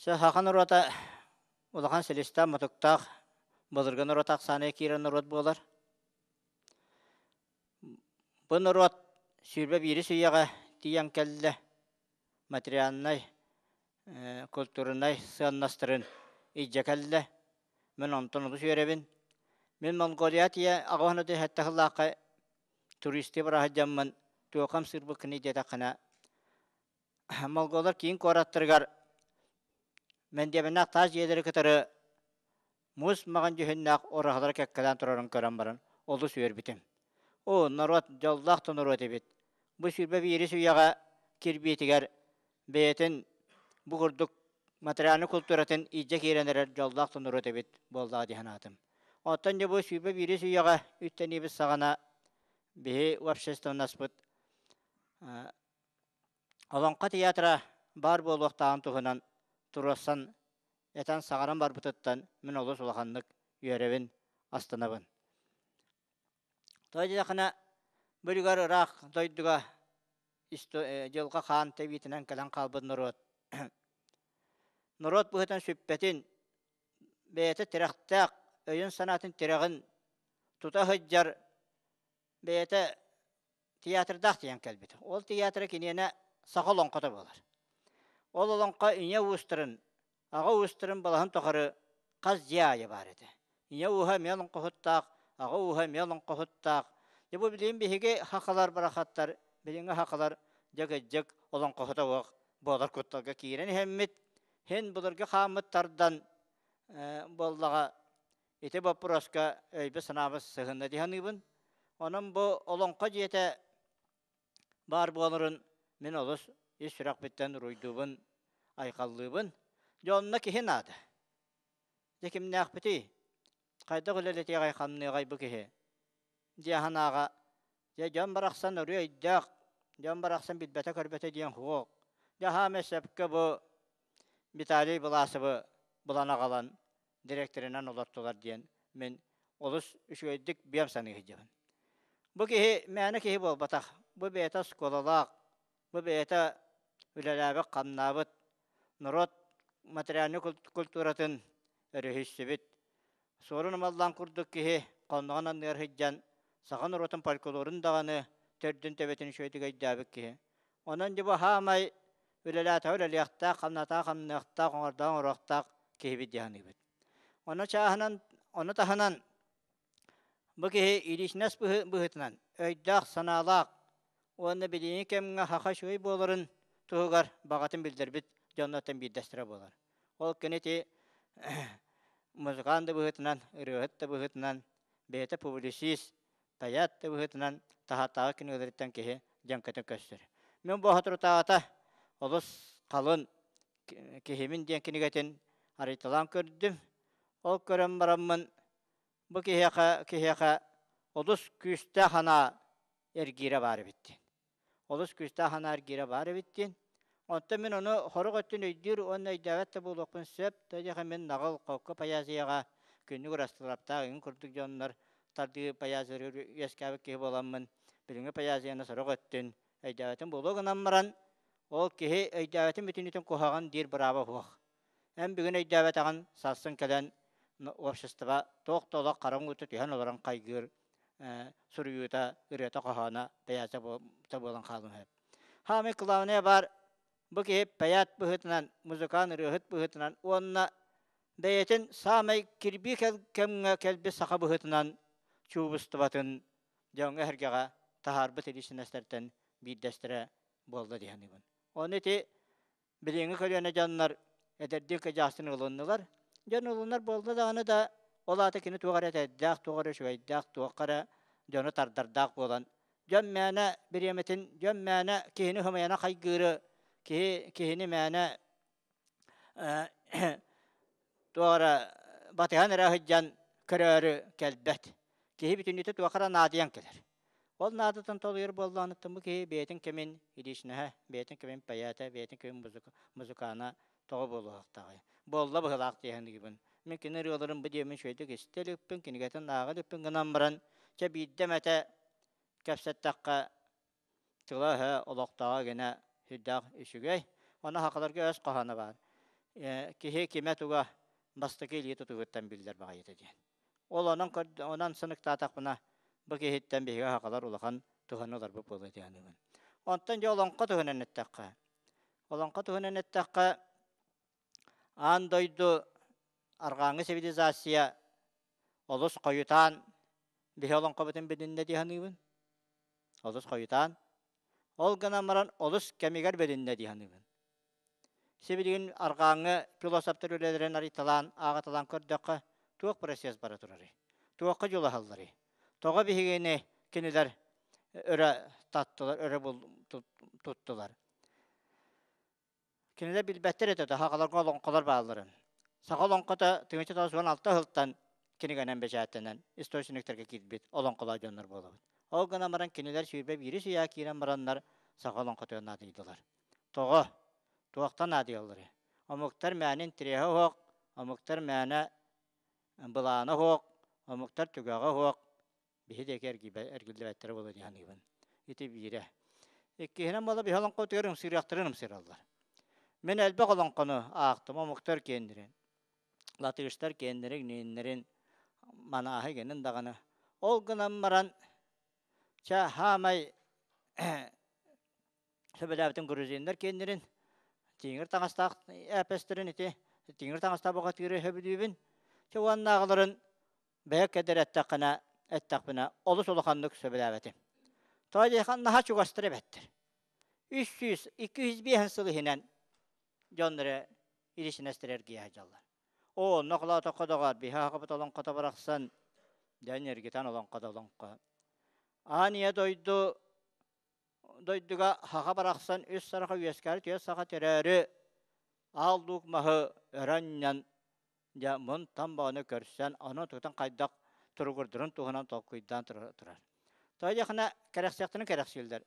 Саха норуота улахан силистээх-мутуктаах былыргы норуот ахсааныгар киирэр норуот буолар. Бу норуот 21 үйэҕэ тиийэн кэллэ. Материальнай, культурнай сыаннастарын илдьэ кэллэ. Мин онтон олус үөрэбин. Мин Монголия тиийэ аҕыс уон сэттэ сыллаахха туристыы бара сылдьаммын туохам сыырбыккыный диэтэххинэ, Монголлар киин куораттарыгар мэндиэмэннээх таас дьиэлэри кытары муус маҕан дьүһүннээх ураһалары кэккэлээн турарын көрөн баран олус үөрбүтүм. Оо, норуот дьоллоох да норуот эбит. Бу 21 үйэҕэ кирбиитигэр бэйэтин бу курдук материальнай култууратын илдьэ киирэн эрэр дьоллоох да норуот эбит буоллаҕа дии санаатым. Оттон дьэ бу 21 үйэҕэ үктэниибит саҕана биһи общественноспут Олоҥхо театра баар буолуохтааҕын туһунан туруорсан этэн саҥаран барбытыттан мин олус улаханнык үөрэбин, астынабын. Тоҕо диэтэххинэ, бу үлүгэр ыраах дойдуга дьылҕа хаан тэбиитинэн кэлэн хаалбыт норуот норуот быһыытынан сүппэтин, бэйэтэ тирэхтээх, өйүн-санаатын тирэҕин тута сылдьар бэйэтэ театрдаах тиийэн кэлбит. Ол театра киниэнэ саха олоҥхото буолар. Ол олоҥхо ийэ уустарын, аҕа уустарын балаһын тухары хас дьиэ аайы баар этэ. Ийэ ууһа эмиэ олоҥхоһуттаах, аҕа ууһа эмиэ олоҥхоһуттаах. Дьэ бу билигин биһиги хахалар барахаттар, билиҥҥи хахалар дьэ кырдьык олоҥхоһута уох буолар кутталга киирэн иһэммит, һин былыргы хааммыт тардан буоллаҕа Ити боппуруоска өйбүт-санаабыт сыһынна дии саныыбын. Онон бу Олоҥхо дьиэтэ баар буоларын мин олус ис сүрэхпиттэн уруйдуубун, айхаллыыбын. Дьэ онно киһи наада. Дьэ кимнээхпитий? Хайдах үлэлэтиэҕэй, хамныаҕай бу киһи? Дии санааҕа дьэ дьон барахсан өрүү өйдөөх, дьон барахсан билбэтэ-көрбөтө диэн суох. Дьэ хаамай сөпкө бу Виталий Власовы булан аҕалан дириэктэринэн олортулар диэн мин олус үчүгэйдик бүөм саныы сылдьабын. Бу киһи мээнэ киһи буолбатах. Бу бэйэтэ оскуолалаах, бу бэйэтэ үлэлээбит, хамнаабыт, норуот материальнай культуратын өрүһүйсүбүт, Суорун Омоллоон курдук киһи хонноҕун анныгар сылдьан саха норуотун фольклорун даҕаны төрдүн төбөтүн үчүгэйдик өйдөөбүт киһи. Онон дьэ бу хаамай үлэлээтэҕэ үлэлиэхтээх, хамнатаҕа хамныахтаах, оҥордоҕо оҥоруохтаах киһибит дии саныыбыт. Ону чааһынан, ону таһынан бу киһи личность быһыытынан өйдөөх-санаалаах уонна билиҥҥи кэмҥэ саха үчүгэй буоларын туһугар баҕатын биллэрбит дьоннортон биирдэстэрэ буолар. Ол кини ити музыкант да быһыытынан, ырыаһыт да быһыытынан, бэйэтэ публицист, Тайаат да быһыытынан таһааттааҕы кинигэлэриттэн киһи дьэҥкэтин көстөр. Мин бу соторутааҕыта олус халын киһибин диэн кинигэтин арыйталаан көрдүм. Ол көрөн бараммын бу киһиэхэ киһиэхэ олус күүстээх санаа эргиирэ баар эбит диэн. Олус күүстээх санаа эргиирэ баар эбит диэн. Оттон мин ону хорук өттүн өйдүүр уонна өйдөөбөт да буолуохпун сөп. Тоҕо мин наҕыл холку поэзияҕа күннүк Ырастыылаптаах эҥин курдук дьоннор тардыы поэзияларыгар үөскээбит киһи буоламмын, билиҥҥи поэзияны сорох өттүн өйдөөбөтүм буолуо гынан баран, ол киһи өйдөөбөтүн бүтүннүүтүн куһаҕан диир бырааба суох. Эн бүгүн өйдөөбөтөҕүн сарсын кэлэн общество туох да олох хара уута түһэн олорон хайгыыр суруйуута, ырыата-хоһооно бэйээтэ буолан хаалыан сөп. Хаамай кылаабынайа баар бу киһи бэйээт быһыытынан, музыкант, ырыаһыт быһыытынан уонна бэйэтин саамай кирбии кэмҥэ кэлбит саха быһыытынан чуубустубатын дьоҥҥо-сэргэҕэ таһаарбыт лиичинэстэртэн биирдэстэрэ буолла дии саныыбын. Ону ити билиҥҥи көлүөнэ дьоннор эдэрдии кыдьаастын ылыннылар. Дьон ылынар буолла даҕаны да, ол аата кини туох эрэ эдэрдээх, туох эрэ үчүгэйдээх, туохха эрэ дьону тардардаах буолан, дьон мээнэ бириэмэтин, дьон мээнэ киһини хымыйана хайгыыры, киһи киһини мээнэ туох эрэ батыһан эрэ сылдьан көрөөрү кэлбэт. Киһи бүтүннүүтэ туохха эрэ наадыйан кэлэр. Ол наадатын толуйар буоллаҕыттан бу киһи бэйэтин кэмин личноһа, бэйэтин кэмин поэта, бэйэтин кэмин музыкана тоҕо буолуохтааҕый? Буолла быһылаах дии саныыбын. Мин кини ырыаларын бу диэммин үчүгэйдик истэ иликпин, кинигэтин ааҕа иликпин гынан баран, чэ биирдэ эмэтэ кэпсэттэххэ тыла-өһө олохтооҕо гына сүрдээх үчүгэй. Онно сахаларга өс хоһооно баар. Киһи кимэ-туга бастакы илии тутуһуттан биллэр баҕайыта диэн. Ол онон, онон сыныктаатахпына, бу киһиттэн биһиги сахалар улахан туһаны ыларбыт буолуо дии саныыбын. Онтон дьэ олоҥхо туһунан эттэххэ, олоҥхо туһунан эттэххэ, аан дойду арҕааҥҥы цивилизация олус хойутаан биһи олоҥхобутун билиннэ дии саныыбын. Олус хойутаан. Ол гынан баран олус кэмигэр билиннэ дии саныыбын. Сибилигин арҕааҥҥы философтар үлэлэрин арыйталаан, ааҕаталаан көрдөххө, туох процесс бара турарый? Туохха дьулаһалларый? Тоҕо биһигини кинилэр өрө таттылар, өрө туттулар? Кинилэр билбэттэр этэ сахаларга олоҥхолор баалларын. Саха олоҥхото 1996 сылтан кинигэнэн бэчээттэнэн источниктарга киирбит олоҥхолоох дьоннор буолабыт. Ол гынан баран кинилэр 21 үйэ киирэн бараннар саха олоҥхотугар наадыйдылар. Тоҕо? Туохтан наадыйалларый? Омуктар мээнэ интэриэһэ суох, омуктар мээнэ былаана суох, омуктар түгэҕэ суох, биһи диэки эргиллибэттэрэ буолуо дии саныыбын. Ити биирэ. Иккиһинэн буола биһи олоҥхотугар ымсыырыахтарын ымсыыраллар. Мин элбэх олоҥхону аахтым омуктар киэннэрин, латыштар киэннэрин, нииннэрин, манааһы гэнин даҕаны. Ол гынан баран, чэ, хаамай сөбүлээбитим грузиннар киэннэрин тииҥир таҥастаах эпэстэрин ити тииҥир таҥастаах бухатыыры сөбүлүүбүн. Чэ уоннааҕыларын бэйэ кэдэр эттэххинэ эттэхпинэ олус улаханнык сөбүлээбэтим. Тоҕо диэххэ наһаа чугастар эбэттэр. 300 205 сыл иһинэн дьоннору илисинэстэр эргийэ сылдьаллар. Оо, онно холоотоххо доҕоор, биһи аҕабыт олоҥхото барахсан, дьэ эргитэн олоҥхо да олоҥхо. Аан ийэ дойду дойдуга хаха барахсан үс сараха үөскээри түөрт саха төрөөрү аал луук маһы өрө анньан дьэ мун тамбааны көрсөн ону тутан хайдах туругурдурун туһунан толкуйдаан турар. Тоҕо диэххинэ кэрэхсиэхтэрин кэрэхсииллэр.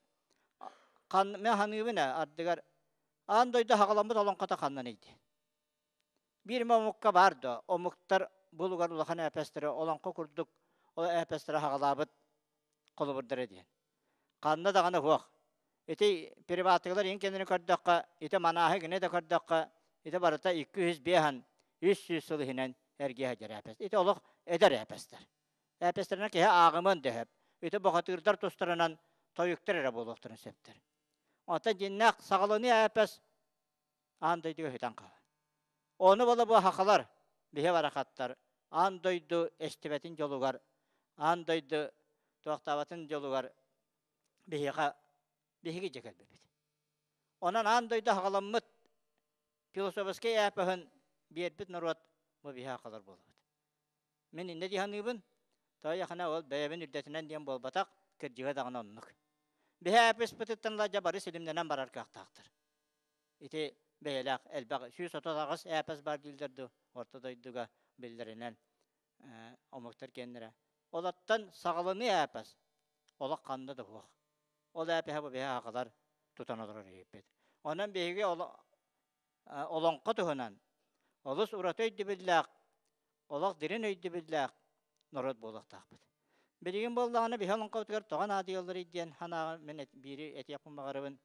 Хан мен ханыыбын ээ ардыгар аан дойду хаҕаламмыт олоҥхото ханнаный дии. Биир эмэ омукка баар да омуктар булугар улахан эпэстэрэ олоҥхо курдук ол эпэстэрэ хаҕалаабыт холобурдара диэн. Ханна даҕаны суох. Ити приватыгалар иҥ кэннини көрдөххө, ити манааһы гинэ да көрдөххө, ити барыта 205 300 сыл иһинэн эргиэ сылдьар эпэс. Ити олох эдэр эпэстэр. Эпэстэринэн киһи ааҕымыан дөһөп. Ити бухатыырдар тустарынан тойуктар эрэ буолуохтарын сөптөр. Оттон дьиннээх саҕаланыы эпэс аан дойдуга сүтэн хаалар. Ону бола бу хахалар, биһи барахаттар аан дойду эстибэтин дьолугар, аан дойду туохтаабатын дьолугар биһиэхэ биһиги дьэ кэлбиппит. Онон аан дойду хаҕаламмыт философскай эпоһын биэрбит норуот бу биһи хахалар буолабыт. Мин иннэ дии саныыбын, тоойохына ол бэйэбин үрдэтинэн диэн буолбатах, кырдьыга даҕаны оннук. Биһи эпоспытыттан ла бары силимнэнэн барар кыахтаахтар. Ити бэйэлээх элбэх 138 эпос баар дииллэр дуу, орто дойдуга биллэринэн омуктар киэннэрэ. Олортон саҕаланыы эпос олох ханна да суох. Ол эпиһэ бу биһи аҕалар тутан олорор үһүппүт. Онон биһиги олоҥхо туһунан олус ураты өйдөбүллээх, олох дириҥ өйдөбүллээх норуот буолуохтаахпыт. Билигин буоллаҕына биһи олоҥхобутугар тоҕо наадыйалларый диэн санааҕа мин биири этиэхпин баҕарабын.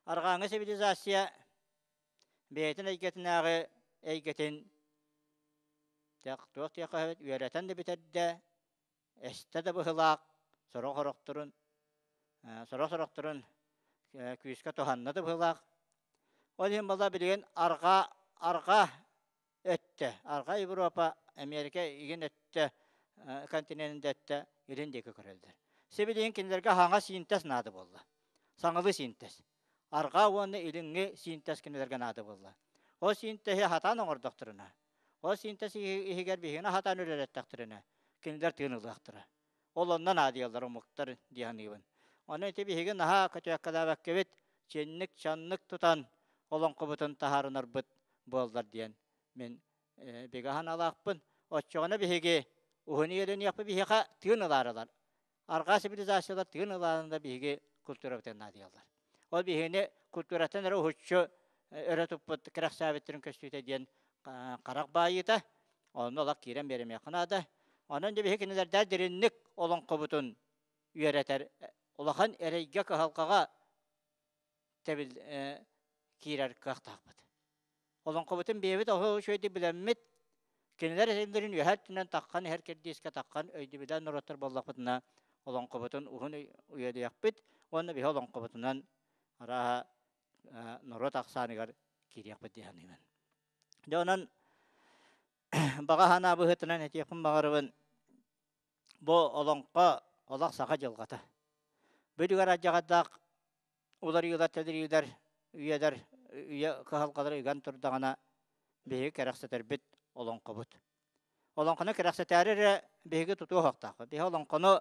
Арҕааҥҥы цивилизация бэйэтин эйгэтинээҕи эйгэтин туох диэххэ сөбүй үөрэтэн да бүтэрдэ, эстэ да быһыылаах, сорох сорохторун сорох сорохторун күүскэ туһанна да быһыылаах. Ол иһин буолла билигин арҕаа арҕаа өттө, арҕаа Европа, Америка игин өттө континенын да өттө илин диэки көрөллөр. Сибилигин кинилэргэ хаҥас синтез наада буолла. Саҥалыы синтез. Арҕаа уонна илиҥҥи синтез кинилэргэ наада буолла. Ол синтеһи хатаан оҥордохторуна, ол синтез иһигэр биһигини хатаан үлэлэттэхтэринэ, кинилэр тыын ылыахтара. Ол онно наадыйаллар омуктар дии саныыбын. Онон ити биһиги наһаа көтүөккэлээбэккэбит, чинник-чаннык тутан олоҥхобутун таһаарынарбыт буоллар диэн мин бигэ санаалаахпын. Оччоҕуна биһиги уһун үйэлэниэхпит биһиэхэ тыын ылаарылар. Арҕаа цивилизациялар тыын ылаарында биһиги культурабытын наадыйаллар. Ол биһигини культураттан эрэ уһуччу өрө туппут кэрэхсээбиттэрин көстүүтэ диэн харах баайыыта. Онно олох киирэн биэримиэххэ наада. Онон дьэ биһиги кинилэрдээх диринник олоҥхобутун үөрэтэр улахан эрэйгэ-кыһалҕаҕа тэбил киирэр кыахтаахпыт. Олоҥхобутун бэйэбит оһо үчүгэйдик билэммит, кинилэр этэллэрин үөһэ өттүнэн таххан иһэр кэрдиискэ таххан өйдөбүлээн норуоттар буоллахпытына, олоҥхобутун уһун үйэлиэхпит уонна биһи олоҥхобутунан арааһа норуот ахсааныгар киириэхпит дии саныыбын. Дьэ онон баҕа санаа быһыытынан этиэхпин баҕарабын, бу олоҥхо олох саха дьылҕата. Бүдүгэр алдьархайдаах уларыйыылар-тэлэрийиилэр үйэлэр үйэ кыһалҕалара ыган турдаҕына биһиги кэрэхсэтэрбит олоҥхобут. Олоҥхону кэрэхсэтээри эрэ биһиги тутуо суохтаахпыт. Биһи олоҥхону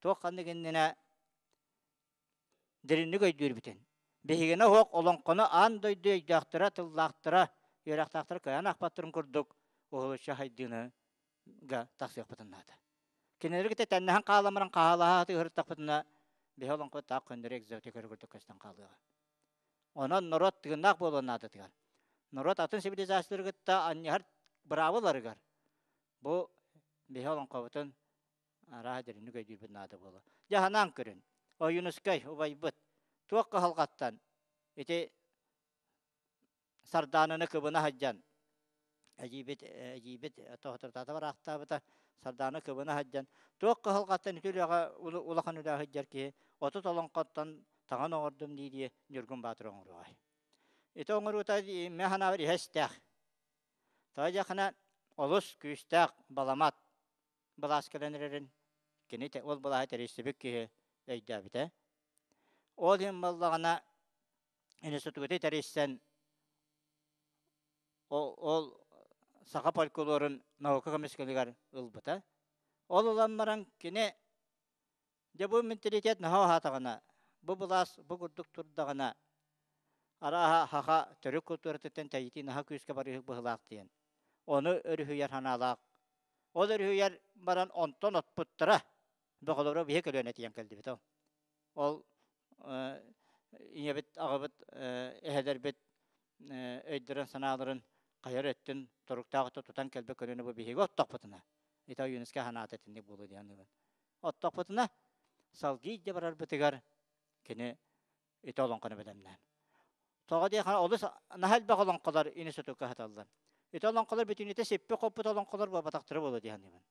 туох ханнык иннинэ дириҥник өйдүүрбүтүн. Биһигини оһох олоҥхону аан дойду өйдөөхтөрө, тыллаахтара, үөрэхтээхтэрэ кыайан аахпаттарын курдук уһулуччу сайдыыны тахсыахпытын наада. Кинилэри кытта тэннэһэн хаалан баран хаалаһа ыһыртахпытына биһи олоҥхо таах көннөрү экзотика курдук көстөн хаалыаҕа. Онон норуот тыыннаах буолуон наадатыгар, норуот атын цивилизациялары кытта анньыһар быраабыларыгар бу биһи олоҥхобутун арааһа дириҥник өйдүүрбүт наада буолуо. Дьэ санаан көрүн, Ойуунускай убайбыт туох кыһалҕаттан ити Сардаананы кыбына сылдьан эдьиийбит эдьиийбит тоһутурдаата бараахтаабыта Сардаана кыбына сылдьан туох кыһалҕаттан ити үлэҕэ улахан үлэҕэ сылдьар киһи 30 олоҥхоттон таҥан оҥордум дии-дии Ньургун Баатыр оҥоруоҕай. Ити оҥоруута мин санаабар иһэ истээх. Тоҕо диэххинэ олус күүстээх баламат былаас кэлэн эрэрин кини ол былааһы тэрийсибит киһи өйдөөбүтэ. Ол иһин буоллаҕына институту тэрийсэн ол саха фольклорун наука көмүскэлигэр ылбыта. Ол ылан баран кини дьэ бу менталитет наһаа уһаатаҕына, бу былаас бу курдук турдаҕына, арааһа саха төрүт култууратыттан тэйитии наһаа күүскэ барыыһык быһыылаах диэн. Ону өрүһүйэр санаалаах. Ол өрүһүйэр баран онтон отпуттара бөҕөлөрө биһи көлүөнэ тиийэн кэлдибит ол. Ол ийэбит, аҕабыт, эһэлэрбит өйдөрөн-санааларын хайар өттүн туруктаах өттө тутан кэлбит көлүөнэ бу биһиги оттохпутуна ити Ойуунускай санаата итинник буолуо диэн саныыбын. Оттохпутуна салгыы илдьэ барарбытыгар кини ити олоҥхону бэлэмнээн. Тоҕо диэххэ олус наһаа элбэх олоҥхолор институкка сыталлар. Ити олоҥхолор бүтүннүүтэ сиппит-хоппут олоҥхолор буолбатахтара буолуо дии саныыбын.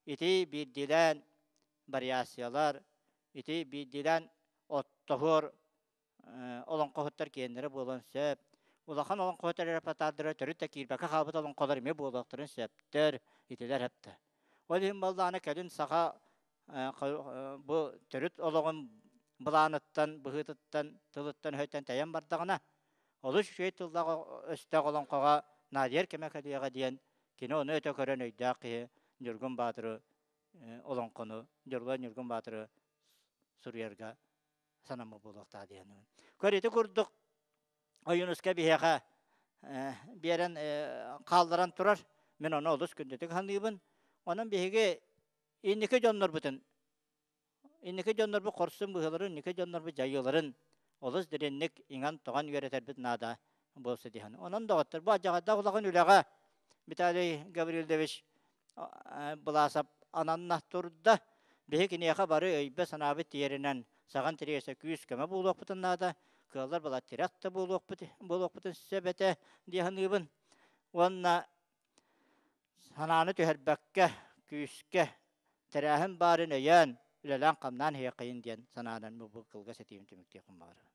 Ити биирдиилээн вариациялар, ити биирдиилээн оттоһуор олоҥхоһуттар киэннэрэ буолуон сөп. Улахан олоҥхоһуттар репертуардара төрүт да киирбэккэ хаалбыт олоҥхолор эмиэ буолуохтарын сөптөр, итилэр сөптөр. Ол иһин буоллаҕына кэлин саха бу төрүт олоҕун былааныттан, быһыытыттан, тылыттан-өһүттэн тэйэн бардаҕына, олус үчүгэй тыллаах өстөөх олоҥхоҕо наадыйар кэмэ кэлиэҕэ диэн кини ону өтө көрөн өйдөөх киһи Ньургун Баатыры олоҥхону Дьоруой Ньургун Баатыры суруйарга санаммыт буолуохтаах диэн. Көр ити курдук Ойуунускай биһиэхэ биэрэн хаалларан турар. Мин ону олус күндүтүк саныыбын. Онон биһиги инники дьоннорбутун инники дьоннорбут хорсун быһыыларын, инники дьоннорбут дьайыыларын олус дириҥник иҥэн-тоҕон үөрэтэрбит наада буолса диэн. Онон доҕоттор, бу алдьархайдаах улахан үлэҕэ Виталий Гаврильевич Былаасап ананна турда. Биһи киниэхэ бары өйбө-санаабыт тиэринэн саҕан тириэсэ күүс-көмө буолуохпутун наада, кыаллар была тирэх да буолуохпут, буолуохпутун сөп этэ дии саныыбын. Уонна санааны түһэрбэккэ, күүскэ тэрээһин баарын өйөөн, үлэлээн-хамнаан иһиэххэйин диэн санаанан бу кылгас этиибин түмүктүөхпүн баҕарабын.